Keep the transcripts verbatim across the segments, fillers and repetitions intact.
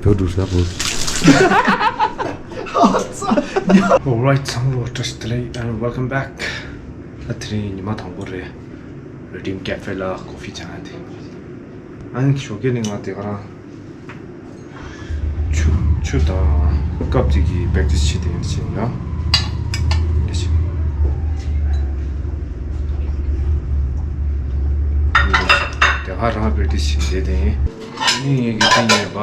བོད་འགྲོ་ས་བོད། Alright, ཚང་མ་ལ་བཀྲ་ཤིས་བདེ་ལེགས། And welcome back. ད་དེ་རིང་ཉི་མ་དང་པོ་རེད། Redeem Cafe ལ་ཀོ་ཕི་ཆང་དེ། ཨ་ནི་ཞོགས་ཀས་ནི་ང་དེ་ག་རང་ཆུ་ཆུ་དང་ཀབ་ཅིག་གིས་པེག་ཊི་སི་བྱེད་དེ་ཡིན་ཕྱིན་ཡང་། དེ་ག་རང་པེག་ཊི་སི་བྱེད་དེ་ཡིན། ཨ་ནི་ངས་གི་ཏིང་ཡོད་པ།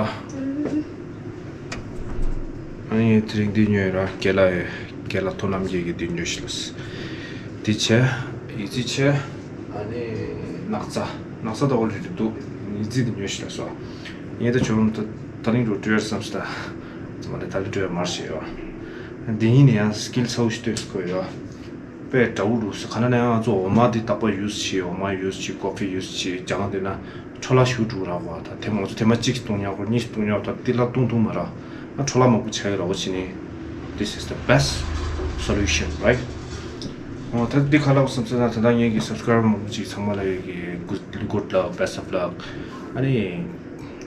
ཨ་ནི་དེ་རིང་འདི་ཉོས་ར། རྒན་ལགས་ཡོད། རྒན་ལགས་མཐོ་ལམ་རྒྱལ་གྱི་འདི་ཉོས་ཤི་ལ། འདི་བྱས། ཡི་ཙི་བྱས། ཨ་ནི་སྣག་ཚ། སྣག་ཚ་ད་ཨོ་རེ་ཌི་འདུག་ཡི་ཙི་འདི་ཉོས་ཤི་ལ་སོ། ངས་ད་ཆོ་རུམ་ད་ད་རིང་རུ་སྤྲོད་བསམ་སྟ། ཙམ་ལས་ད་ལི་སྤྲོད་མར་བྱས་ཡོད། འདི་ཡིན་ནི་ཡང་སི་ཀིལ་ཚ་བོ་ཞིག་སྟོན་སི་ཁོ་ཡོད། དཔེ་དགྲ་བོ་རུ་སི་ཁ་ན་ནས་ང་ཚོ་འོ་མ་འདི་རྟག་པ་ཡུ་སི་བྱེད། འོ་མ་ཡུ་སི་བྱེད། ཀོ་ཕི་ཡུ་སི་བྱེད། ཅང་འདི་ན། འཕྲོ་བརླག་ཞུ་འགྲོ་ར་བ། ད་ཐེངས་མ་ཚོ་ཐེངས་མ་གཅིག་བཏུང་ཉག་གོ། གཉིས་བཏུང་ཉག་ད་འདི་ལ་བཏུང་བཏུང་མ་ར། ཨ་འཕྲོ་བརླག་མང་པོ་ཆགས་ཡོད་ར་བ་བྱས་ནི། This is the best solution, right? ཨོ་ད་འདི་ག་ལབ་བསམ་ཚེ་ན་ད་ལྟ་ངེད་ཀྱི་སབ་སི་ཀ་རའི་བར་མང་པོ་ཅིག་ཚང་མ་ལ་ཡོད་ཀྱི་good, good luck, best of luck. ཨ་ནི་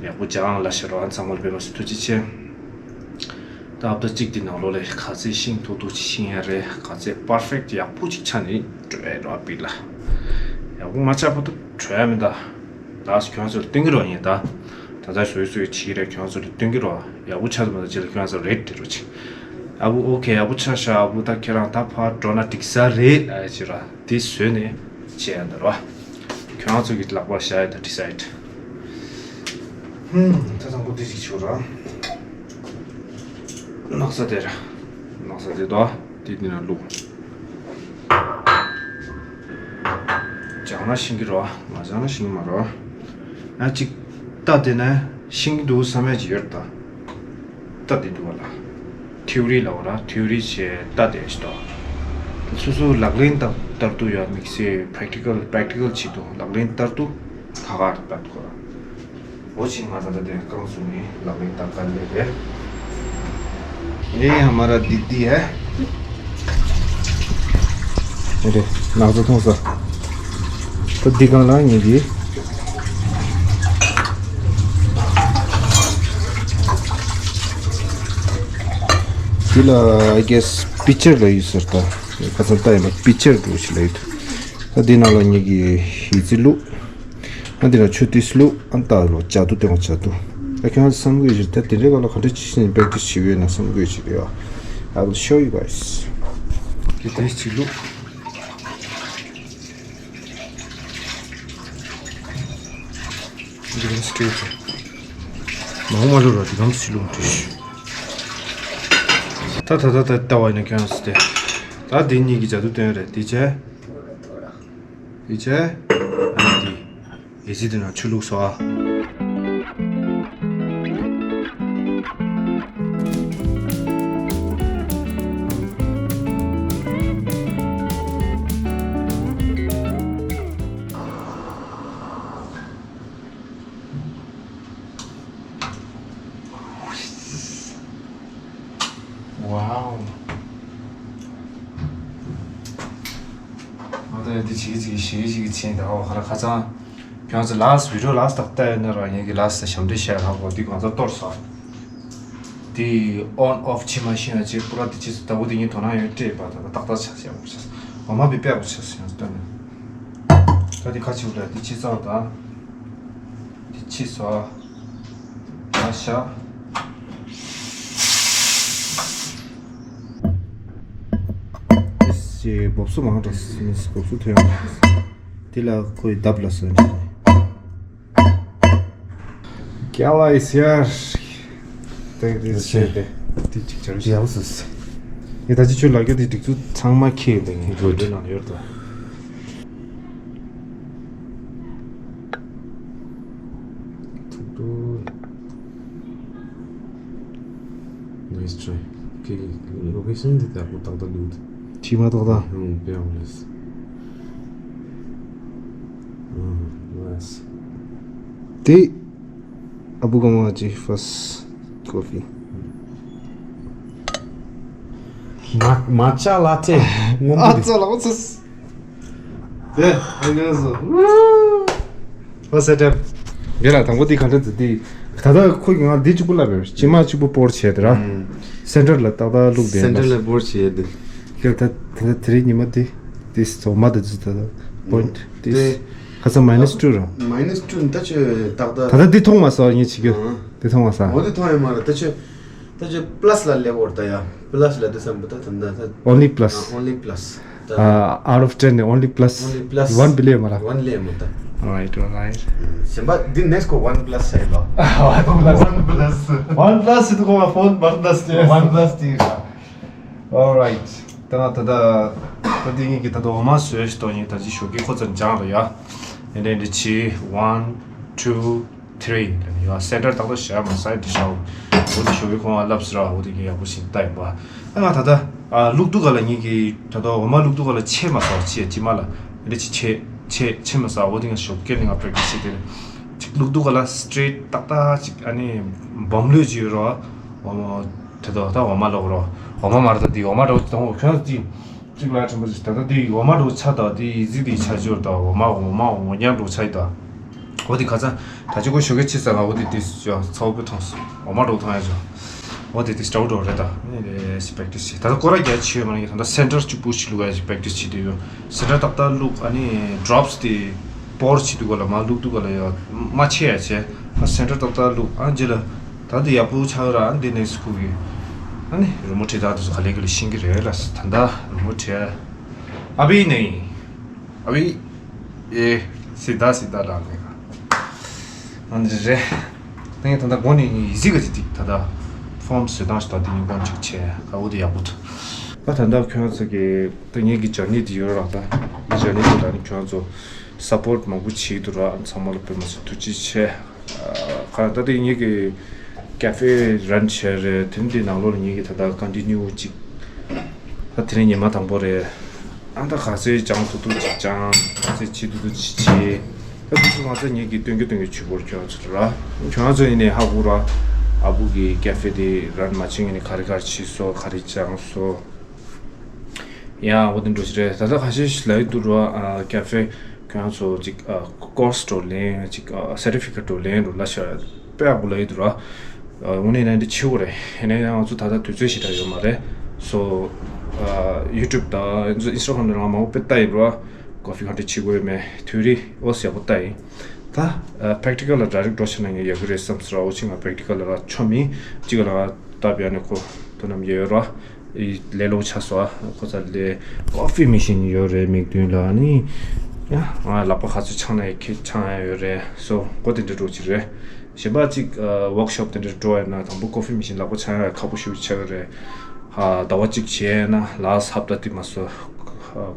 ཡག་པོ་ཅང་ལ་ཤེར་རོགས་ཨ་ཚང་མ་ལ་བེད་མ་སུ་ཐུགས་རྗེ་ཆེ། ད་ཨབ་ད་གཅིག་འདི་ནང་ལོགས་ལ་ག་ཚད་ཤིང་ཐུག་ཐུག་ཅིག་ཤིང་ཡ་རེད། ག་ཚད་པར་ཕེག་ཡག་པོ་ཅིག་ཆགས་ནི་སྤྲོད་ཡ་རོགས་པི་ལ། ཡག་པོ་མ་ཆགས་བར་དུ་སྤྲོད་ཡ་མི་འདའ། ད་ཁྱོད་ཚོ་ལ་སྟོན་གི་རོགས་ཡིན་ད། ད་ལྟ་བཟོས་བཟོས་བྱེད་ཀྱི་རེད། ཁྱོད་ཚོ་ལ་སྟོན་གི་རོགས། ཡག་པོ་ཆགས་ཐུབ་མ་ད་ཅི་ལ་ཁྱོད་ཚོ་རེད་དེ་རོགས་ཅིག་ཨ་བུ་ཨོ་ཁེ་ཡག་པོ་ཆགས་ཤག་ཨ་བུ་ད་ཁྱེད་རང་ད་ཕར་འགྲོ་ན་འགྲིག་ས་རེད། ཨ་ཅི་ར་དེ་བཟོས་ནས་བྱེད་ཡ་འདི་རོ། ཁྱོད་ཚོ་གི་ལག་པར་བཞག་ཡ་ད་ཌི་སའིཌ། ཧུམ། ད་དང་པོ་འདི་ཅིག་བྱུག་ར། སྣག་ཚ་དེ་ར། སྣག་ཚ་དེ་དོ། དེ་འདི་ན་བླུགས། སྦྱངས་ན་ཤིང་གི་རོ། མ་སྦྱངས་ན་ཤིང་གི་མ་རོ། ཡང་ཅིག་རྟ་དེ་ན་ཤིང་གི་འདུག་བསམ་ཡ་ཅིག་ཡོད་རེད་ད། རྟ་དེ་འདུག་བ་ལ། ཐིའོ་རི་ལ་འོ་ར། ཐིའོ་རི་བྱས་རྟ་དེ་ཞིག་དོ། སོ་སོ་ལག་ལེན་བསྟར་བསྟར་དུ་ཡོད་དམིགས་བསལ་པེ་རེག་ཊི་ཀལ་པེ་རེག་ཊི་ཀལ་བྱེད་དུ་ལག་ལེན་བསྟར་དུ་ཁ་ཁ་བསྟར་དུ་གོ་ར། འོ་ཅིག་ང་ད་ལྟ་དེ་རྐང་བཙུགས་ནས་ལག་ལེན་བསྟར་ག་ལེ་རེད། ཨེ་ཧ་མ་ར་དིག་དི་ཧེ། ཨེ་རེད། ནག་ཚ་མཐོང་ས། ད་འདི་གང་ལ་ཉེ་གི། འདི་ལ་I guess པི་ཅར་ལ་ཡོད་ཟེར་ད། ཁ་སང་ལྟ་ཡིན་པ་པི་ཅར་འགྲོ་ཞིག་ལ་ཡོད། ད་འདི་ནང་ལ་ཉེ་གི་ཡི་ཙི་བླུགས། ཨ་འདི་ལ་ཆུ་ཏིས་བླུགས། ཨ་ད་ལོ་ཇ་དུ་སྟེང་བ་ཇ་དུ། ཨ་ཁྱོད་བསམ་གི་ཡོད་ད་དེ་འདྲའི་སྐབས་ལ་ག་འདྲ་ཅི་ཞིག་པེག་ཊི་སི་བྱེད་ཡོད་ན་བསམ་གི་ཡོད་ཅི་རེད་ཨ། I will show you guys. དེ་ཏིས་ཅིག་བླུགས། འདི་གམ་སི་ཏྲེ་ཊི། མང་མ་ལོ་ར་འདི་གམ་སི་བླུགས་འདྲི། ད་ད་ད་ད་ལྟ་བ་ཡིན་ན་ཁྱོད་སི་ཏེ། ད་འདི་གཉིས་ཀྱི་ཇ་དུ་སྟོན་རེད་འདི་བྱས། འདི་བྱས། ཨ་ནི་འདི། ཨེ་སི་དེ་ན་ཆུ་བླུགས་སོ། Wow. ང་ད་ཡ་འདི་བྱེད་ཀྱི་བྱེད་ཀྱི་བྱེད་ཀྱི་བྱེད་ཀྱི་བྱེད་ད་ཨོ་ཧ་ར་ཁ་ཚང་། ཁྱོད་ཚོ་ལཱསི་བི་ཌི་ཡོ་ལཱསི་ད་ལྟ་ཡོད་ན་ར་ངེད་ཀྱི་ལཱསི་ད་ཞབས་འདྲེན་བྱས་ཧ་གོ་འདི་ང་ཚོ་གཏོར་སོང་། འདི་ཨོན་ཨོཕ་བྱེད་མ་ཤེས་ན་ཅེ་པུ་ར་འདི་ཅི་ཟེར་ད་བུ་འདི་ངའི་དོ་སྣང་ཡོད་སྤྲད་པ་ད་ད་ཏག་ཏག་ཆགས་ཤེས་པོ་ཆགས་སོང་། འོ་མ་བི་པད་པོ་ཆགས་སོང་ཡང་སྟོན་ནས། ད་འདི་ཁ་ཆེ་བུ་ལ་འདི་ཅི་ཚོགས་ད། འདི་ཅི་ཚོགས། ཨ་ཤ། ཨེ་སི་སྦོབ་སུ་མང་དྲགས་སྦོབ་སུ་ཐོན་ཡོང་། དེ་ལ་ཁོའི་ལྡབ་ལ་སོན་ཅིག་ཀྱ་ལ་ཨི་སི་ཡར། དེ་དེ་ཆེ་དེ། དེ་ཅིག་ཅར་ཡག་སུ། ཡ་ད་ཅི་ཆོས་ལ་རྒྱ་དེ་སྒྲིག་འཛུགས་ཚང་མ་ཁེལ་དེ་ངས་གོ་དེ་ནང་ཡོད་དོ། ཐུག་ཏུ། Nice try. Okay, location འདི་ལྟ་བུ་ཏག་ཏག་འདུག་ཕྱི་མ་ཏག་ཏག་ཧུམ་དཔེ་ཡག་པོ་རེད། ཨ་ནའིས། དེ་ཨ་བུ་གང་བ་ཅི་first coffee། མ་མ་ཅ་ལ་ཏེ་སྔོན་པོ་ཨ་འདི། ཙ་ལ་ཨོ་ཙི། དེ་ཨ་ནི་སོ། ཨོ་སེ་ཊབ། དེ་ལ་དང་པོ་དེ་ག་འདྲ་འཛི་དེ་ ད་ལྟ་ཁོ་གིས་ང་འདི་གཅིག་པུ་ལབ་ཡོད། གཅིག་མ་གཅིག་པུ་སྤོར་བྱས་དེ་ར། ཨུམ། སེན་ཊར་ལ་ཏག་ཏག་བླུགས་དེ་སེན་ཊར་ལ་སྤོར་བྱས་དེ། ཁྱོད་ད་ད་ད་དེ་རིང་ཉི་མ་འདི་འདི་སོ་མ་ད་ཇི་ད་ད་པོའིན་ཊི་འདི་དེ་ཁ་སང་མའི་ནས་ཊུ་ར། མའི་ནས་ཊུ་ད་ཆོས་ཏག་ཏག་ད་ད་འདི་མཐོང་མ་སོང་ངས་བྱེད་རྒྱུ། ཨང་། འདི་མཐོང་མ་སོང་། འོ་འདི་མཐོང་ཡོད་མ་རེད། ད་ཆོས་ད་ཆོས་པ་ལ་སི་ལ་སླེབས་འོར་ད་ཡ། པ་ལ་སི་ལ་འདི་བསམ་པ་ད་ད་ད་ད། Only plus. ཨ། Only plus. ད། ཨ། Out of ten ནི་only plus. Only plus. One བླུགས་མ་ར། One བླུགས་མ་ད། Alright, alright. གཞན་པ་འདི་ནེག་སི་ཊི་ཁོ་One Plus ཡིན་ལོ། One Plus. One Plus ཡིན་ཁོ་ཕོན་One Plus དེ། One Plus དེ་ར། Alright. ད་ང་ད་ད་ད་འདི་ངེད་ཀྱི་ད་ད་འོ་མ་བཟོས་ཤི་ཏོ་ངེད་ད་ཅི་ཞོགས་ཀས་ཁོ་ཚོ་སྦྱངས་ར་ཡ། ཨེ་འདྲ་འདི་ཆི། One, two, three ལ་ནི་ཡ། སེན་ཊར་ཏག་ཏག་བཞག་མ་སའི་ཌི་ཤའོ། འོ་དེ་ཞོགས་ཀས་ཁོང་ང་ལབ་སི་ར། འོ་དེ་ངས་ཡག་པོ་ཞིག་ལྟ་ཡིན་པ། ཨ་ང་ད་ད་ཨ་བླུགས་དུས་ག་ལ་ངེད་ཀྱི་ད་ད་འོ་མ་བླུགས་དུས་ག་ལ་ཆད་མ་སོང་། ཆད་ཅི་མ་ལ་འདི་ཅི་ཆད་ཆད་ཆད་མ་སོང་། འོ་དེ་ང་ཞོགས་ཀས་ནི་ང་པྲེག་ཊི་སི་བྱས་དེ་ཅིག་བླུགས་དུས་ག་ལ་སི་ཊེ་རེ་ཊི་ཏག་ཏག་ཅིག་ཨ་ནི་སྦོམ་ལོས་ཅིག་ཡོད་ར། འོ་མ་ད་ད་ད་འོ་མ་ལོག་ར། འོ་མ་མ་རེད། ད་འདི་འོ་མ་འདྲ་བོ་ཅིག་དང་འོ་ཁྱོད་ཅིག་ཅིག་ལ་ཁྲིམས་པ་ཞིག་ད་ལྟ་འདི་འོ་མ་འདྲ་བོ་ཆགས་ད། འདི་ཡི་ཟི་འདི་ཆ་ཅོར་ད། འོ་མ་འོ་མ་འོ་ཉག་འདྲ་བོ་ཆགས་ཡི་ད། འོ་དེ་ཁ་ཚ་ད་ཅི་ཁོ་ཞོགས་ཀས་ཕྱི་ས་ལ་འོ་དེ་དེ་ཡ་ཚ་བོ་པོ་མཐོང་སོང་། འོ་མ་འདྲ་བོ་མཐོང་ཡ་ཅོ། འོ་དེ་དེ་སྤྲ་བོ་འདྲ་བོ་རེད་ད། ཨེ་ཞིག་པྲེག་ཊི་སི་བྱེད། ད་ལྟ་སྐོར་ར་རྒྱ་ཆེ་ཡོད་མ་ནི་ད་ལྟ་སེན་ཊར་གཅིག་པུ་ཞིག་བླུགས་ཡ་ཞིག་པྲེག་ཊི་སི་བྱེད་དུ་ཡོད། སེན་ཊར་ཏག་ཏག་བླུགས། ཨ་ནི་ཌོ་རོབ་སི་དེ་སྤོར་བྱེད་དུས་ག་ལ་མ་བླུགས་དུས་ག་ལ་ཡ་མ་ཆད་ཡ་བྱས། ཨ་སེན་ཊར་ཏག་ཏག་བླུགས། ཨ་རྗེས་ལ་ད་དེ་ཡག་པོ་ཆགས་ར། ཨ་འདི་ནེག་སི་ཊི་ཁུག་གི་ཨ་ནི་རི་མོ་བྲིས་ད་དེ་ཚོ་ག་ལེ་ག་ལེ་ཤེས་ཀྱི་རེད་ལ། ད་ད་རི་མོ་བྲིས་ཨ་བི་ནི་ཨ་བི་ཨེ་སི་ད་སི་ད་ལ་ནི་ཨ་འདི་རེད། ད་ངས་ད་ད་མགོ་ནི་ཡི་ཟི་ག་ཅི་ཏིག་ད་ད་ཕོན་ཊི་བཟོས་སྟངས་ཤིག་ད་དེ་ནི་མགོ་ཅིག་བྱས་ཨ་འོ་དེ་ཡག་པོ་འདུག་ད་ད་ད་ཁྱོད་ཚོ་གི་ད་ངེད་ཀྱི་ཇར་ནི་དེ་ཡོད་ར། ད་ངའི་ཇར་ནི་དེ་ད་ནི་ཁྱོད་ཚོ་སཔོར་ཊི་མང་པོ་བྱེད་འདུག་ར། ཚང་མ་ལ་དཔེ་མ་སྲིད་ཐུགས་རྗེ་ཆེ། ཁ་ད་ལྟ་ངེད་ཀྱི་ཀེ་ཧྥེ་རན་བྱས་རེད། དེ་འདི་ནང་ལོགས་ལ་ངེད་ཀྱི་ད་ལྟ་ཀོན་ཊི་ནིའུ་ཅིག་ད་དེ་རིང་ཉི་མ་དང་པོ་རེད། ཨ་ད་ག་ཚོད་སྦྱང་ཐུབ་ཐུབ་ཅིག་སྦྱང་། ག་ཚོད་བྱེད་ཐུབ་ཐུབ་ཅིག་བྱེད། ད་དེ་ཚོ་ང་ཚོ་ངེད་ཀྱི་སྟོན་རྒྱུ་སྟོན་རྒྱུ་བྱེད་དགོས། ཁྱོད་ཚོ་ར་ཁྱོད་ཚོ་ཡིན་ནའི་ཧ་གོ་ར། ཨ་བུ་གི་ཀེ་ཧྥེ་དེ་རན་མ་བྱེད་ངེད་ནི་ག་རེ་ག་རེ་བྱེད་སོ། ག་རེ་སྦྱང་སོ། ཡ་འོ་དེ་འདྲ་ཞིག་རེད། ད་ལྟ་ཁ་ཤས་ཤིག་ལབ་ཡི་འདུག་ར། ཨ་ཀེ་ཧྥེ་ཁྱོད་ཚོ་ཅིག་ཨ་ཀོར་སི་འདྲ་ལེན་ཅིག་ཨ་སར་ཊི་ཕི་ཀེཊ་འདྲ་ལེན་འདྲ་ལབ་ཤག་དཔེ་ཡག་པོ་ལབ་ཡི་འདུག་ར། ཨ་དངོས་གནས་ན་འདི་ཆེ་བོ་རེད། ཡིན་ན་ཡང་ང་ཚོ་ད་ལྟ་དུས་ཚོད་ཞེ་དྲག་ཡོད་མ་རེད། སོ་ཨ་ཡུ་ཊུབ་དང་ཨིན་སི་ཊ་གྷི་རམ་ནང་ལ་ང་མང་པོ་དཔེ་ལྟ་ཡི་འདུག་ར། ཀོ་ཕི་ག་འདྲ་བྱེད་དགོས་ཡོད་མེད་ཐིའོ་རི་འོ་ཡག་པོ་ལྟ་ཡི། ད་ཨ་པྲེག་ཊི་ཀལ་ལ་ཌའི་རེག་འགྲོ་ཤེས་ན་ངས་ཡག་གི་རེད་བསམ་སོང་ར། འོ་ཅི་ང་པྲེག་ཊི་ཀལ་ལ་ར་ཆོ་མི་གཅིག་ལ་ང་ལྟ་བྱས་ནས་ཁོ་དོ་ནམ་ཡོད་ར། ཨི་ལས་སླ་པོ་ཆགས་སོང་ཨ། ཁོ་ཚ་ལས་ཀོ་ཕི་མེ་ཤིན་ཡོད་རེད་མིག་མདུན་ལ། ནི་ཡ་ང་ལག་པ་ག་ཚོད་འཆང་ན་ཡ་ཁེ་འཆང་ཡ་ཡོད་རེད། སོ་ཀོ་དེ་འདྲ་འདྲ་ཅིག་རེད། གཞན་པ་ཅིག་ཨ་ཝོག་ཤོབ་དེ་འདྲ་འགྲོ་ཡ་ན་དང་པོ་ཀོ་ཕི་མེ་ཤིན་ལག་པ་འཆང་ཡ་ཁག་པོ་ཞེ་པོ་ཆགས་ཀྱི་རེད། ཨ་ཟླ་བ་གཅིག་བྱས་ན་ལཱ་སི་ཧབ་ཏ་དེ་མ་སོ་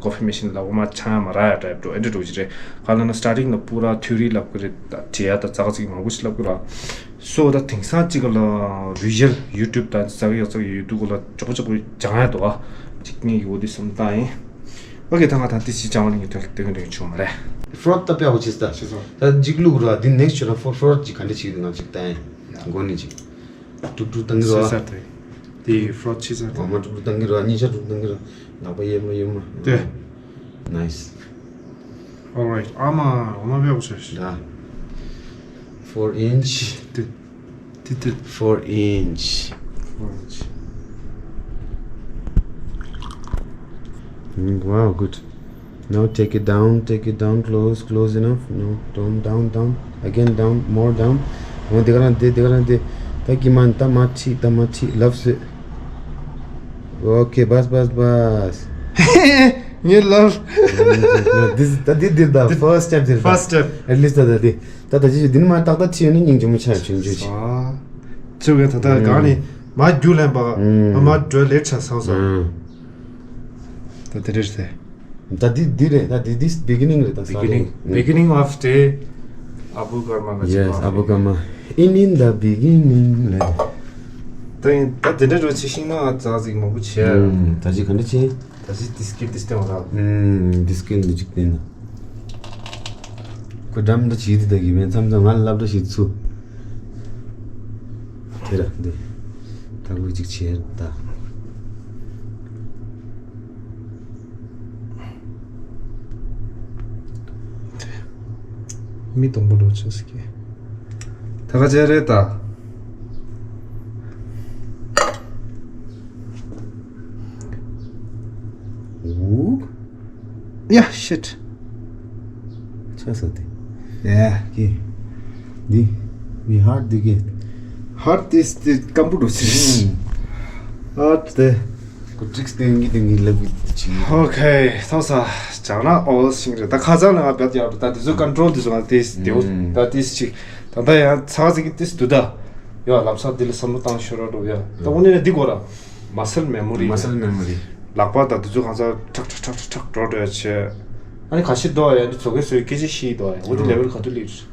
ཀོ་ཕི་མེ་ཤིན་ལག་པ་མ་འཆང་ཡ་མ་རག་ཡ་ཊའིབ་འགྲོ་ཨེ་འདྲ་འགྲོ་ཅིག་རེད། ག་ལ་ན་སི་ཊར་ཊིང་ལ་པུ་ར་ཐིའོ་རི་ལབ་ཀྱི་རེད། ད་བྲིས་ཡ་ད་ཙག་ཙིག་མང་པོ་ཞིག་ལབ་ཀྱི་ར། སོ་ད་དེང་སང་གཅིག་ལ་བི་ཞུ་ཨལ་ཡུ་ཊུབ་དང་ཙག་ཡག་ཙག་ཡོད་དུས་ག་ལ་ཅོག་ཅོག་སྦྱང་ཡ་འདུག་ཨ། གཅིག་ངས་ཡོད་དུས་སམ་ཏང་ཡིན། ཨོ་ཁེ། ད་ང་ད་ཏི་སི་ཅང་བ་ལ་ངས་ཐོན་ཏེ་ག་འདྲ་བྱུང་མ་རེད། ཕྲོ་ཊི་ད་དཔེ་ཡག་པོ་བྱས་ད། བྱས་སོང་། ད་འཇིག་ལུག་ར་འདི་ནེག་སི་ཊི་ཆོད་ན་ཕྲོ་ཕྲོ་ཊི་ཅིག་ག་འདྲ་བྱེད་ཀྱི་འདུག་ང་ཅིག་ལྟ་ཡིན། ཡ། མགོ་ནས་ཅིག་དཀྲུག་དཀྲུག་བཏང་གི་ར། སེ་སར་ཏེ། དེ་ཕྲོ་ཊི་ཆེ་ས་འོ་མ་དཀྲུག་དཀྲུག་བཏང་གི་ར། གཉིས་ཆ་དཀྲུག་བཏང་གི་ར། ལག་པ་གཡས་མ་གཡོན་མ། དེ། ནའིས། Alright. ཨ་མ་འོ་མ་བེའུ་ཆེ་ཤི། ད། Four inch. དེ། དེ་དེ། Four inch. Four inch. Mm, wow, good. Now take it down, take it down, close, close enough. No, down, down, down. Again, down, more down. འོ་དེ་ག་རང་དེ། དེ་ག་རང་དེ། ད་ཀི་མན་ད་མ་ཁྲི་ད་མ་ཁྲི་ལབ་སོད། Okay, bas, bas, bas. ངས་ལབ། This, ད་འདི་འདིར་ད་first step འདིར་ད། First step. At least ད་ད་འདི། ད་ད་ཅི་འདི་ནི་མ་ཏག་ཏག་ཁྲིད་ཡོད་ན་སྙིང་རྗེ་མོ་ཆགས་བྱུང་བྱུང་ཅི། ཨ། ཅོ་ག་ད་ད་གང་ནི་མ་རྒྱུ་ལེན་པ། ཨ་མ་འགྲོ་ལེ་ཆ་སོ་སོ། ད་དེ་རེད་དེ། ད་འདི་འདི་རེད། ད་འདི་this beginning རེད། ད་ས་རེད། Beginning. Beginning of the Abu Karma. Yes, Abu Karma. In, in the beginning རེད། ད་ད་དེ་འདྲ་འགྲོ་ཆི་ཤིང་ན་ཙག་ཙིག་མང་པོ་བྱས། ད་ཅི་ག་འདྲ་བྱས། ད་ཅི་དིས་ཀིར་དིས་ཏེ་བ་ད། ཨུམ། དིས་ཀིར་འདི་ཅིག་བསྟན་ན། ཁོ་འགྲམ་འདི་བྱིས་ཏེ་ད་གི་མེད་མཚམས་མཚམས་ང་ལ་སླབ་འདྲ་བྱེད་ཚུ། དེ་ར་འདི། ད་ཁོ་ཅིག་བྱས་ད། མི་དང་པོ་འགྲོ་ཆོག་ཟེར་གི། ད་ག་ཅི་རེད་ད། ཨོ། Yeah, shit. ཆགས་སོང་དེ། Yeah, okay. འདི། ངའི་ཧར་འདི་གི། ཧར་འདི་འདི་སྐམ་པོ་འགྲོ་ཟེར། ཧར་དེ། ཁོ་ཊིག་སྟོན་གི་དེ་ངའི་ལབ་གི་ཅི། Okay, ཐོག་ས་ཇག་ན་ཨོལ་ཤིང་རེད། ད་ཁ་སང་ལ་ང་བད་ཡག་རེད། ད་དེ་ཚོ་ཀོན་ཊོལ་དེ་ཚོ་ང་དེ་དེའུ་ད་དེ་ཅིག་ད་ད་ཡང་ཚ་ཟིག་གི་དེ་དུ་ད་ཡོད། ལམ་སང་དེ་ལ་བསམ་བློ་བཏང་ཤོར་ར་འགྲོ་ཡ། ད་དངོས་གནས་འདི་དགོས་ར། Muscle memory. Muscle memory. ལག་པ་དང་དེ་ཚོ་གང་ས་ཁྲག་ཁྲག་ཁྲག་ཁྲག་འགྲོ་འགྲོ་ཡ་ཆེ། ཨ་ནི་ཁ་ཤས་འདུག་ཡ། འདི་ཚོ་གས་སོའི་སྐད་ཆ་ཤེས་འདུག་ཡ། འོ་དེ་ལེ་ཝལ་ག་དུས་སླེབས།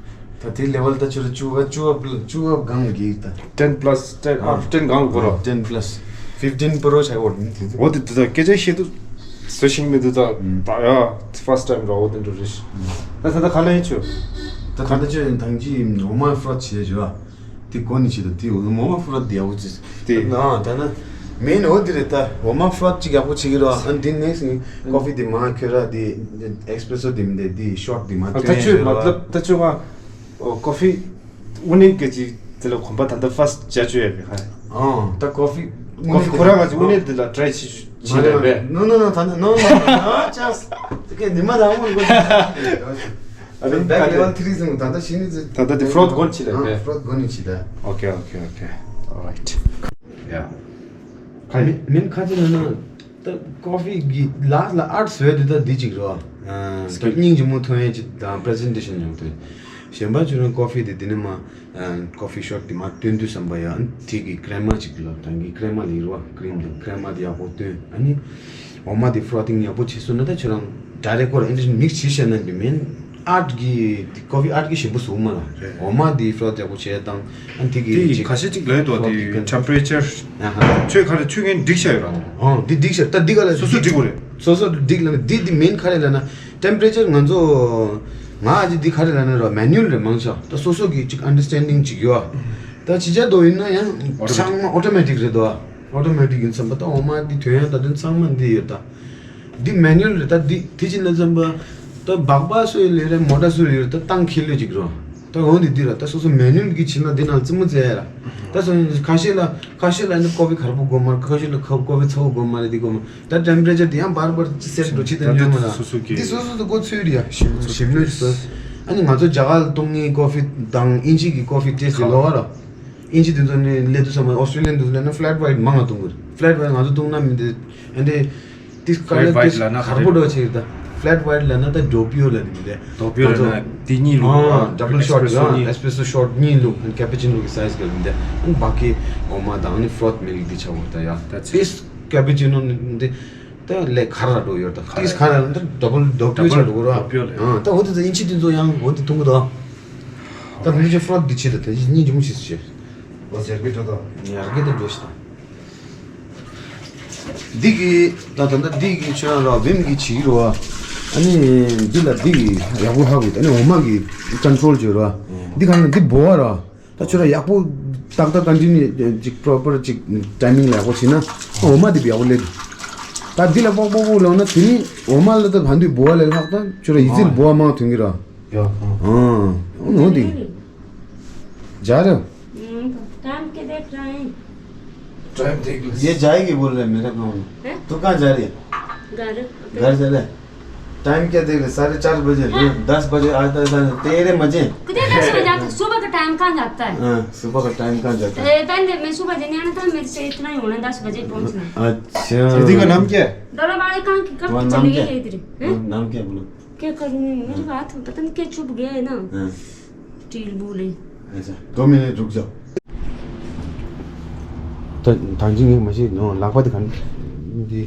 ད་དེ་ལེ་ཝལ་ད་ཆུ་ལ་བཅུ་བ་བཅུ་བ་བཅུ་བ་སྒང་གི་ད། Ten plus ten, out of ten གང་དགོས་ར། Ten plus fifteen པོ་རོ་ཆ་བོར་ནི་དེ་ཚོ། འོ་དེ་དེ་ཚོ་སྐད་ཆ་ཤེས་དུས་སུ་ཤིང་མི་དེ་ཚོ་ད་ཡ་first time ར། འོ་དེ་འགྲོ་རེད། ད་ད་ད་ག་ལ་ཡིན་ཆུ། ད་ད་ད་ཆུ་དང་ཅི་ཡིན། འོ་མ་ཕྲོད་བྱེད་བྱེད་བ། དེ་གོ་ནི་ཆེ་ད། དེ་འོ་མ་ཕྲོད་དེ་ཡག་པོ་ཆེ། དེ་ན་ད་ན་མེན་འོ་དེ་རེད། ད་འོ་མ་ཕྲོད་ཅིག་ཡག་པོ་ཆེ་གི་ར། ཨ་འདི་ནེག་སི་ཀོ་ཕི་དེ་མ་ཁྱོད་ར་དེ་ཨེག་སི་པེ་རེ་སོ་དེ་མི་འདེ་དེ་ཤོཊ་དེ་མ་ཨ་ད་ཁྱོད་མ་ལབ། ད་ཁྱོད་ང་ཨོ་ཀོ་ཕི་དངོས་གནས་སྐད་ཅིག་དེ་ལ་གོམ་པ་ད་ལྟ་ཕར་སི་ཊི་བྱ་བཅོས་ཡ་གི་ཧ། ཨ་ད་ཀོ་ཕི་ཀོ་ཕི་ཁོ་རང་ང་ཅིག་དངོས་གནས་དེ་ལ་ཊི་རའི་བྱེད་བྱེད་ལས་པས། No, no, no, ད་ནི་no, no, no, ཅག་དེ་གས་ཉི་མ་དང་མོ་གོ། ཨ་ནི་བེག་ལེ་ཝལ་ཐི་རི་ཟིན་ད་ལྟ་ཤི་ནི་ཟིན། ད་ལྟ་དེ་ཕྲོད་གོན་ཆི་ལས་པས། ཕྲོད་གོན་ནི་ཆི་ད། Okay, okay, okay. All right. Yeah. མིན་ཁ་ཅིག་ན་ན་ད་ཀོ་ཕི་གི་ལ་ལ་ཨར་ཊི་བཟོས་དེ་ད་འདི་ཅིག་རོ། སྙིང་རྗེ་མོ་ཐོན་ཡས་ཅིག་དང་པི་རེ་ཟེན་ཊེ་ཤན་ཡོང་དུས། གཞན་པ་ཚོ་རང་ཀོ་ཕི་དེ་དེ་ནི་མ། ཀོ་ཕི་ཤོཊ་དེ་མ་སྟོན་དུས་བསམ་པ་ཡ། དེ་གི་ཀྲེ་མ་ཅིག་ལ་དང་གི་ཀྲེ་མ་ལི་རོ། ཀྲིམ་དང་ཀྲེ་མ་དེ་ཡག་པོ་སྟོན། ཨ་ནི་འོ་མ་དེ་ཕྲོ་ཐིང་ཡག་པོ་བྱེད་སོང་ན་ད་ཁྱོད་རང་ཌའི་རེག་ཀོ་ར་ཨིན་ཌི་མིག་སི་བྱེད་ཤེས་ན་དེ་མིན་ཨར་ཊི་གི་ཀོ་ཕི་ཨར་ཊི་གི་ཞིམ་པོ་བཟོ་མ་ལ། རེད། འོ་མ་དེ་ཕྲོ་ཡག་པོ་བྱེད་དང་། ཨ་ནི་དེ་གི་དེ་ཁ་ཤས་ཅིག་ལས་དོ་དེ་ཊེམ་པེ་རེ་ཅར། ཨ་ཧ། ཁྱོད་ཁ་རེ་ཁྱོད་ངན་འགྲིག་ཤ་ཡོད་ར། ཨོ་དེ་འགྲིག་ཤ། ད་འདི་ག་ལ་སོ་སོ་འགྲིག་གོ་རེད། སོ་སོ་འགྲིག་ལ་ན་འདི་འདི་མིན་ཁ་རེ་ལ་ན། ཊེམ་པེ་རེ་ཅར་ང་ཚོ་ང་ཨ་ཅི་འདི་ག་རེ་ལ་ན་རོ་མེ་ནུ་ཨལ་རེད་མང་ཆེ་བ། ད་སོ་སོ་གི་ཅིག་ཨན་ཌར་སི་ཊེན་ཌིང་ཅིག་ཡོད་ཨ། ད་ཅི་བྱ་དོ་ཡིན་ན་ཡང་ཨོ་ཊོ་མེ་ཊིག་ཚང་མ་ཨོ་ཊོ་མེ་ཊིག་རེད་དོ་ཨ། ཨོ་ཊོ་མེ་ཊིག་ཡིན་ཙམ་པ་ད་འོ་མ་འདི་ཐོན་ཡང་ད་དོན་ཚང་མ་འདི་ཡོད་ད། འདི་མེ་ནུ་ཨལ་རེད། ད་འདི་དེ་ཅི་ན་ཙམ་པ་ད་སྦག་སྦག་སུ་ཡོད་ལེ་རེད། མོ་ཊ་སུ་ཡོད་རེད། ད་ཏང་ཁེ་ལོ་ཅིག་རོ། ད་འོ་འདི་འདི་ར་ད་སོ་སོ་མེ་ནུ་ཨལ་གི་ཕྱིན་ན་འདི་ནང་ཙི་མོ་ཙེ་ཡ་ར། ད་སོ་ཁ་ཤས་ལ་ཁ་ཤས་ལ་འདི་ཀོ་ཕི་གར་པོ་དགོས་མ་རེད། ཁ་ཤས་ལ་ཁ་ཀོ་ཕི་ཚ་བོ་དགོས་མ་རེད། འདི་དགོས་མ། ད་ཊེམ་པེ་རེ་ཅར་དེ་ཡང་བར་བར་སེ་ཊི་འགྲོ་ཅི་དང་ཉོས་མ་ལ། སོ་སོ་གི་འདི་སོ་སོ་དུ་གོ་ཚོད་རེད་ཡ། ཞིམ་ཞིམ་ལོས་སོ། ཨ་ནི་ང་ཚོ་རྒྱ་གར་ལ་བཏུང་ངེས་ཀོ་ཕི་དང་དབྱིན་ཇི་གི་ཀོ་ཕི་ཏེ་སི་ལོ་བ་ར། དབྱིན་ཇི་དེ་ཚོ་ནི་སླེབས་དུས་ཙམ་པ་ཨོ་སི་ཊྲེ་ལི་ཡན་དུ་སླེབས་ན་ཕི་ལེཊ་ཝའེ་ཊི་མང་ང་བཏུང་གི་རེད། ཕི་ལེཊ་ཝའེ་ཊི་ང་ཚོ་བཏུང་ན་མི་འདི་ཨ་འདི་ཏིས་ཀ་ལ་ཕི་ལེཊ་ཝའེ་ཊི་ལ་ན་ག་རེ་གར་པོ་འགྲོ་ཆེ་གི་ད། ཕི་ལེཊ་ཝའེ་ཊི་ལ་ན་ད་ཌོ་པི་ཡོ་ལ་ནི་མི་འདི་ཌོ་པི་ཡོ་ལ་ན་དེ་གཉིས་ལུགས་ཨ་ཌབ་བལ་ཤོཊ་ཨེག་སི་པེ་རེ་སོ་གཉིས། ཨ་ཌབ་བལ་ཤོཊ་ཡང་ཨེག་སི་པེ་རེ་སོ་ཤོཊ་གཉིས་ལུགས། ཀེ་པུ་ཅི་ནོ་གི་སའིཛ་ག་ལ་མི་འདི། ཨ་ནི་བ་ཀི་འོ་མ་དང་ཨ་ནི་ཕྲོ་ཐི་མིལཀ་འདི་ཆ་བོ་ད་ཡ། That's it. ཏིས་ཀེ་པུ་ཅི་ནོ་ནི་འདི་ད་ལས་ག་ར་འགྲོ་ཡོད་ད། ཏིས་ག་ར་ད་ཌབ་བལ་ཌོ་པི་ཡོ་ཆ་འགྲོ་གོ་ར། ཌོ་པི་ཡོ་ལ། ཨ་ད་འོ་དེ་ཚོ་དབྱིན་ཇི་དེ་ཚོ་ཡང་འོ་དེ་མཐོང་གི་ད། ད་ལུ་ཅི་ཕྲོ་ཐི་འདི་ཆེ་ད། ད་གཉིས་ཇི་མོ་ཆེ་སུ་ཆེ། ཨོ་ཟེར་གི་འགྲོ་ད། ཡར་གི་ད་འགྲོ་ཤི་ད། འདི་གི་ད་ད་ད་འདི་གི་ཆོས་ར་བིམ་གི་བྱི་རོ། ཨ་ནི་འདི་ལ་འདི་གི་ཡག་པོ་ཧ་གོ། ཨ་ནི་འོ་མ་གི་ཀོན་ཊོལ་བྱོས་རོ། འདི་ག་ནི་འདི་བོ་བ་ར། ད་ཁྱོད་ར་ཡག་པོ་ཏག་ཏག་ཀོན་ཊི་ནིའུ་ཅིག་པོ་རོ་པར་ཅིག་ཊའི་མིང་ལ་ཡག་པོ་བྱས་ན་འོ་མ་འདི་བི་ཡག་པོ་སླེབས། ད་འདི་ལ་པག་པག་པོ་ལོག་ན་དེ་ནི་འོ་མ་ལ་ད་ཕན་དུས་བོ་བ་ལས་ལྷག་ད་ཁྱོད་ར་ཡི་ཙི་ལ་བོ་བ་མང་ཐོན་གི་ར། ཡ། ཨ་ཨ་ནོ་འདི། ཇ་ར། टाइम के देख रहे हैं। टाइम देख लो। ये जाएगी बोल रहे हैं मेरे को। हैं? तू कहाँ जा रही है? घर। घर चले। टाइम क्या देख रहे? साढ़े चार बजे। हाँ। दस बजे आता है, साढ़े तेरह बजे। कितने दस बजे आता है? सुबह का टाइम कहाँ जाता है? हाँ, सुबह का टाइम कहाँ जाता है? ए, पहले मैं सुबह देने आना था, मेरे से इतना ही होना, दस बजे पहुँचना। अच्छा। दीदी का नाम क्या है? दादा वाले कहाँ की, कब तुम्हारा नाम चले क्या गए है? इधर? हैं? तुम्हारा नाम क्या है, बोलो। क्या करूँ मैं? मेरे हाथ में पता नहीं क्या चुभ गया है ना। हाँ। स्टील बोल है। अच्छा, दो मिनट रुक जाओ। ད་ཐང་ཅིང་ངས་མ་ཤེས་ནོ། ལག་པ་དེ་ག་འདི།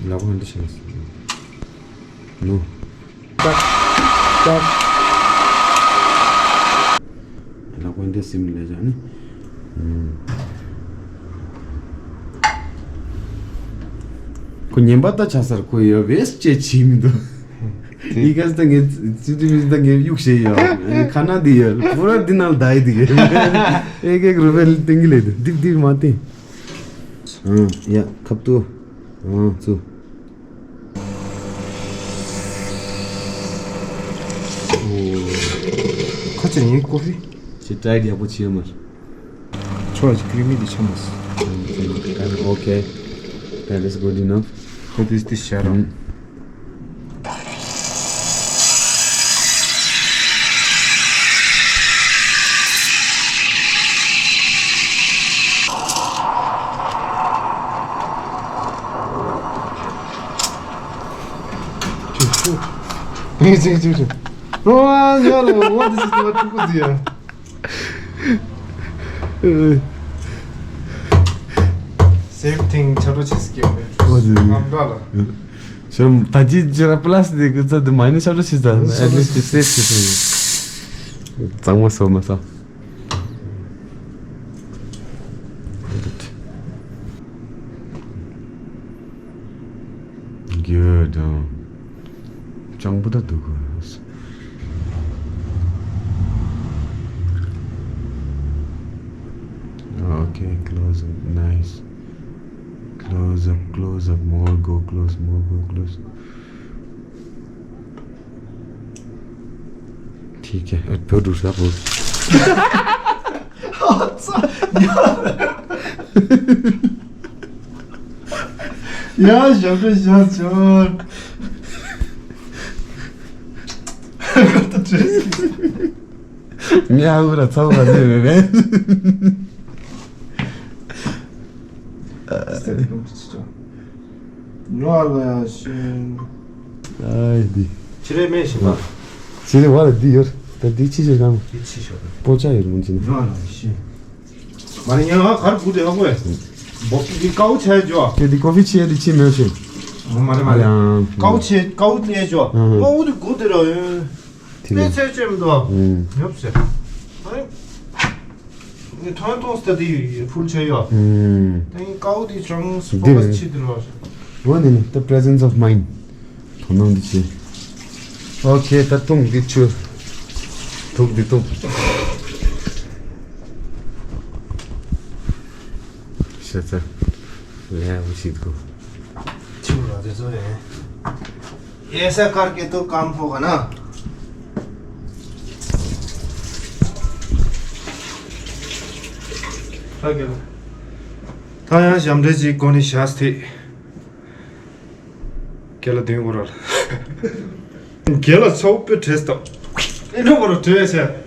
ལག་པ་ག་འདི་ཤེས་ནོ། ཏག་ཏག་ལག་པ་འདི་སིམ་ལས་བྱ་ནི། ཁོ་ཉན་པ་ད་ཆ་སར་ཁོ་ཡོད་བེས་ཅེ་ཆི་མི་འདུག་ཡི་གེ་ད་ངས་ཙི་ཙི་མི་ད་ངས་གཡུག་བྱས་ཡོད། ཁ་ན་འདི་ཡོད། པུ་ར་འདི་ནང་ལ་ད་ཡི་འདི་ཡོད། ཨེ་ཀེ་རུ་པེ་ལ་ཏིང་གི་ལེ་འདི་འདི་མ་ཏིང་། ཨང་ཡ་ཁབ་ཏུ་ཨང་ཚུ། ཅི་ཡིན་ཀོ་ཕི། ཅི་ཀྲའི་ཡག་པོ་བྱས་མ། ཁྱོད་ཀྱི་ཀྲི་མི་དེ་ཆགས་མ་སོང་། Okay, that is good enough. That is the shut up. What is this? Same thing. ཆ་རོ་ཆེ་སྐྱེ་བའི་ཨོ་ཙི། ངམ་འདྲ་ལ། ཤམ་ད་ཅི་ཅི་ར་པ་ལ་སི་དེ་གི་ཙ་དེ་མ་ནི་ཆ་རོ་ཆེ་ཙ། At least it's safe to say. གཙང་མ་བཟོ་མ་ས། Good. སྤྱང་པོ་ད་འདུག Okay, close up, nice. Close up, close up, more go close, more go close. ठीक है, अब बहुत दूसरा बोल। ཡ་ཞབས་བྲོ་ཞབས་བྲོ། ངས་ཨ་ཁུ་ར་ཚ་བོ་ར་ཟེར་བས་བས། ཡོ་ལ་ཡ་ཤེ། ཨའི་འདི། ཕྱི་རེ་མེད་ཤི་པ། ཕྱི་རེ་བ་ལ་འདི་ཡོད། ད་འདི་ཕྱི་ཤོད་གང་། འདི་ཕྱི་ཤོད། པོ་ཅ་ཡོད་མོན་ཅི་ན། ཡོ་ལ་ཡ་ཤེ། མ་རེད་ཉ་ང་གར་གུ་དེ་ཧ་གོ་ཡ། འདི་ཀའུ་ཆ་ཡ་ཇོ། དེ་འདི་ཀོ་ཕི་ཆི་ཡ་འདི་ཕྱི་མེད་ཤེ། མ་རེད་མ་རེད། ཀའུ་ཆེ་ཀའུ་ནས་ཇོ། ཨ་ཧ། ཀའུ་འདི་གུ་དེ་ར་ཡོད། ཐིག་ལེ། ཚེ་ཆེམ་དུ། ཨུམ། ཉོབ་ཟེར། ཨ་ནི་ཐོན་ཐོང་སྟ་དེ་ཕུལ་ཆེ་ཡོད། ཨུམ། ད་ཡིན་ཀའུ་དེ་ཅང་སི་འདི་པོ་ཀ་སི་ཆེ་དེ་རོ། འོ་ནི་ནི་the presence of mind. དོ་སྣང་འདི་ཆེ། ཨོ་ཁེ་ད་ཐུང་འདི་ཆུ། ཐུག་འདི་ཐུག་ཤ་ཚ། ལས་འུ་ཤི་དགོ། ཆུ་ར་དེ་ཚོ་རེད། ऐसा करके तो काम होगा ना। ད་ཡང་ཞབས་འདྲེན་གྱི་སྒོ་ནས་བཞག་སྟེ། རྒན་ལགས་དོན་གོ་ར་ལ། རྒན་ལགས་ཚ་བོ་དཔེ་བྲེལ་སྟབས། ཨེ་འགྲོ་གོ་ར་བྲེལ་བས་བྱས།